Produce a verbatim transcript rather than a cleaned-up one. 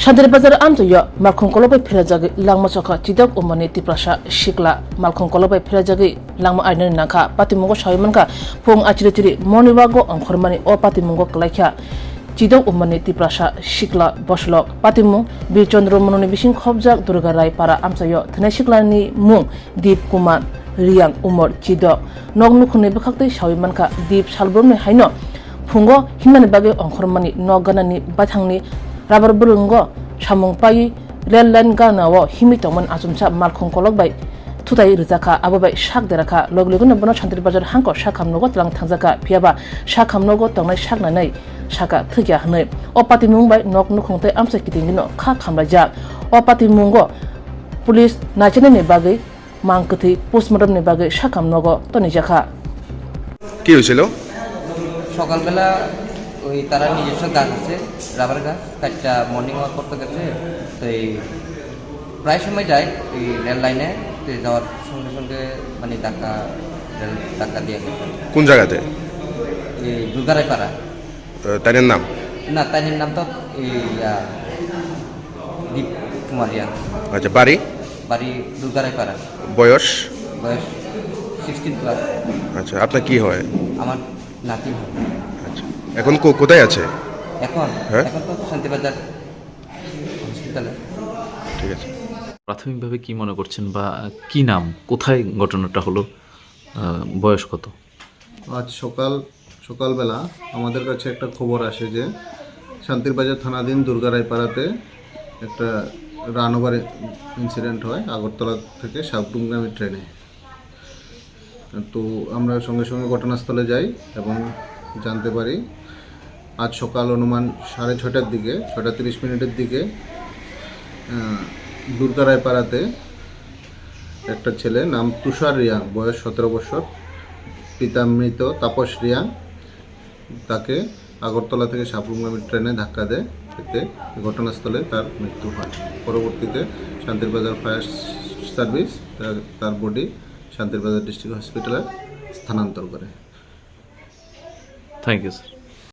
Shantir Bazar amchaio malkhung kolok bai pherajagwi langma chokha Chidok Umorni Tiprasa sikla. Malkhung kolok bai pherajagwi langma ainani nangkha. Patimungo sawi mankha, phung achiri chiri morni wago ongkhormani o patimungo kwlaikha Chidok Umorni Tiprasa sikla boslok. Patimung Bir Chandra Mununi bising khobjak Durga Rai para amchaio thwnai siklani mung Deep Kumar Riang, umor chidok. Nok nukhungni bwkhaktwi sawi mankha, Deep salbrumni haino phungo himnani bagwi ongkhormani nok ganani baithangni rabar bwrwngo samung paiwi rail line ganao himwi tongmani achomsa malkhung kolok bai thutai rwjakha, abo bai sak derakha. Logi logino bono Shantir Bazar hangko sakham nogo tlang thangjakha, phiyaba sakham nogo tongnai sak nainai saka thwikya hwnwi. O patimung bai nok nukhung tei amchai kitingino kha khamlaijak. O patimungo police naichanani bagwi mang kwthwi postmortemni bagwi sakham nogo tonijakha. কি হয়েছিল? সকালবেলা ওই তারা নিজস্ব গাছ আছে, রাবার গাছ, চারটা মর্নিং ওয়াক করতে গেছে। তো এই প্রায় সময় যায় এই রেল লাইনে, তো এই যাওয়ার সঙ্গে সঙ্গে মানে ধাক্কা, রেল ধাক্কা দিয়ে গেছে। কোন জায়গাতে? এই দুর্গারায়পাড়া। আহ, তাইনের নাম? না, তাইনের নাম তো এই, আহ, দীপ কুমার রিয়াং। আচ্ছা, বাড়ি? বাড়ি দুর্গারায়পাড়া। বয়স? বয়স সিক্সটিন প্লাস। আচ্ছা, আপনার কি হয়? আমার নাতি হয়। আচ্ছা, এখন কো-, কোথায় আছে? এখন? হ্যাঁ? এখন তো শান্তিবাজার হসপিটালে। ঠিক আছে। প্রাথমিকভাবে কি মনে করছেন বা কি নাম, কোথায় ঘটনাটা হলো, আহ, বয়স কত? আজ সকাল, সকালবেলা আমাদের কাছে একটা খবর আসে যে শান্তিরবাজার থানাধীন দুর্গারায়পাড়াতে একটা রানওভার ইনসিডেন্ট হয় আগরতলা থেকে সাবরুমগামী ট্রেনে। তো আমরা সঙ্গে সঙ্গে ঘটনাস্থলে যাই এবং জানতে পারি আজ সকাল অনুমান সাড়ে ছটার দিকে, ছটা তিরিশ মিনিটের দিকে, আহ, দুর্গারায়পাড়াতে একটা ছেলে, নাম তুষার রিয়াং, বয়স সতেরো বছর, পিতা মৃত তাপস রিয়াং, তাকে আগরতলা থেকে সাবরুমগামী ট্রেনে ধাক্কা দেয়। এতে ঘটনাস্থলে তার মৃত্যু হয়। পরবর্তীতে শান্তিরবাজার ফায়ার সার্ভিস তার, তার বডি শান্তিরবাজার ডিস্ট্রিক্ট হসপিটালে স্থানান্তর করে। Thank you, sir.